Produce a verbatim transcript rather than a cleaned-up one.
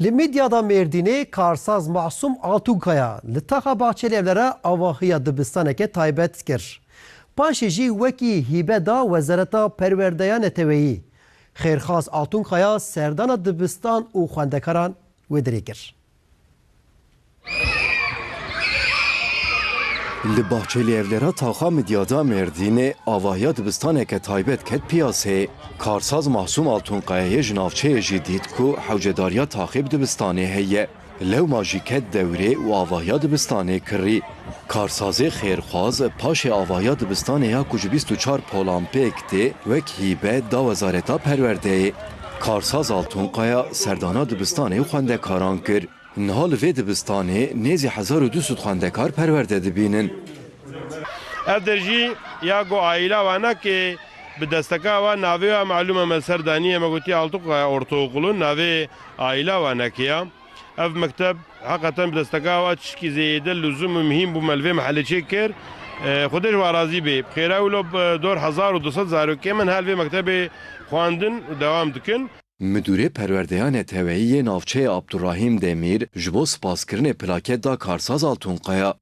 Li Midyada Mêrdînê karsaz Masûm Altunkaya li taxa Bahçeli Evlera avahiya dibistaneke taybet kir. Paşê jî wekî hîbe da Wezareta Perwerdeya Neteweyî. Xêrxaz Altunkaya serdana dibistan û xwendekaran wê dirê kir. Li Bahçeli Evlera taxa Midyada Mêrdînê avahiya dibistaneke taybet ket piyasê. Karsaz Mahsûm Altunkayayê ji navçeyê jî dît ku hewcedariya taxê bi dibistanê heye. Lewma jî ket dewrê û avahiya dibistanê kirî. Karsazê xêrxwaz paşê avahiya dibistanê ya ku ji bîst û çar polan pêk tê, wek hîbe da Wezareta Perwerdeyê. Karsaz Altunkaya serdana dibistanê û xwendekaran kir. Niha li vê dibistanê nêzî hezar û du sed xwendekar perwerde dibînin. Ev der jî ya ku aîla wanekê bi desteka wa navê wa malûm e, me ser danî ye, me gotiye Altunkaya Ortaokulu, navê aîla wanekê ya. Ev mekteb heqeten bi desteka wa tişkî zêde luzum û muhîm bû, me li vê mehellê çêkir. E, Xwedê ji wa razî bê. Bi xêra wilo bi dor hezar û du sed zarokê min her vê mektebê xwendin û dewam dikin. Midûrê Perwerdeya Neteweyî yê navçeyê Abdurrahîm Demîr ji bo sipaskirinê plaket da Karsaz Altunkaya.